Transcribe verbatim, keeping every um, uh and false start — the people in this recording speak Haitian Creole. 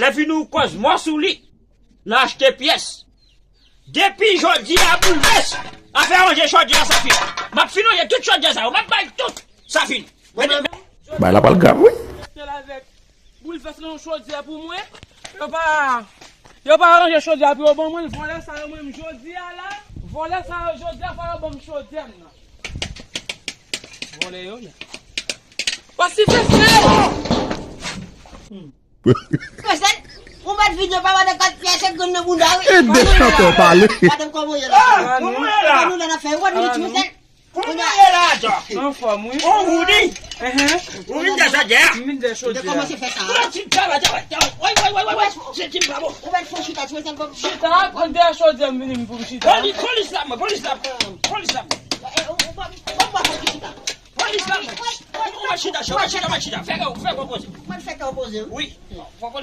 Fè fini ou kòz mò sou li. Nan achte pyès. Depi jodi a, Boulvès, afè ranje chodyè a sa fini. M ap fin ranje tout chodyè sa yo. M ap bay tout. Sa fini. Bay la pral grav, wi. Boulvès nan yon chodyè pou mwen. Yo pa, yo pa ranje chodyè pou yo ban mwen. Vòlè sa yo menm jodi a la. Vòlè sa yo jodi a fò yo ban m chodyè m nan. Vòlè yo ye. Pase fè fè. Konsèl, ou mèt vin yo pa mande kat pyès se grenn nan bounda wi. E de chantè pale. Madanm kòman ye la? Ah, kòman ye la? Kòman nou la nan fè? Ou konn vin ti konsèl? Kòman ye la, Jò? Anfòm wi. On Woody. Ehe. Ou vin dèyè chodyè a? M vin dèyè chodyè a. Ou kòmanse fè sa. Ou ti travay, travay, travay. Woy, woy, woy, woy, woy. Se ti pa bon. Ou mèt fè chita, ti konsèl kòm. Chita, an dèyè chodyè m vin pou m chita. Polis, polis la, mwen, polis la. Polis la. E, ou, ou pa, ou pa fè chita. Polis la. Ou mèt chita, chita, chita, mèt chita. Fè kè w, fè kè w poze. Mwen fè kè w poze wi. Wi. Fò polis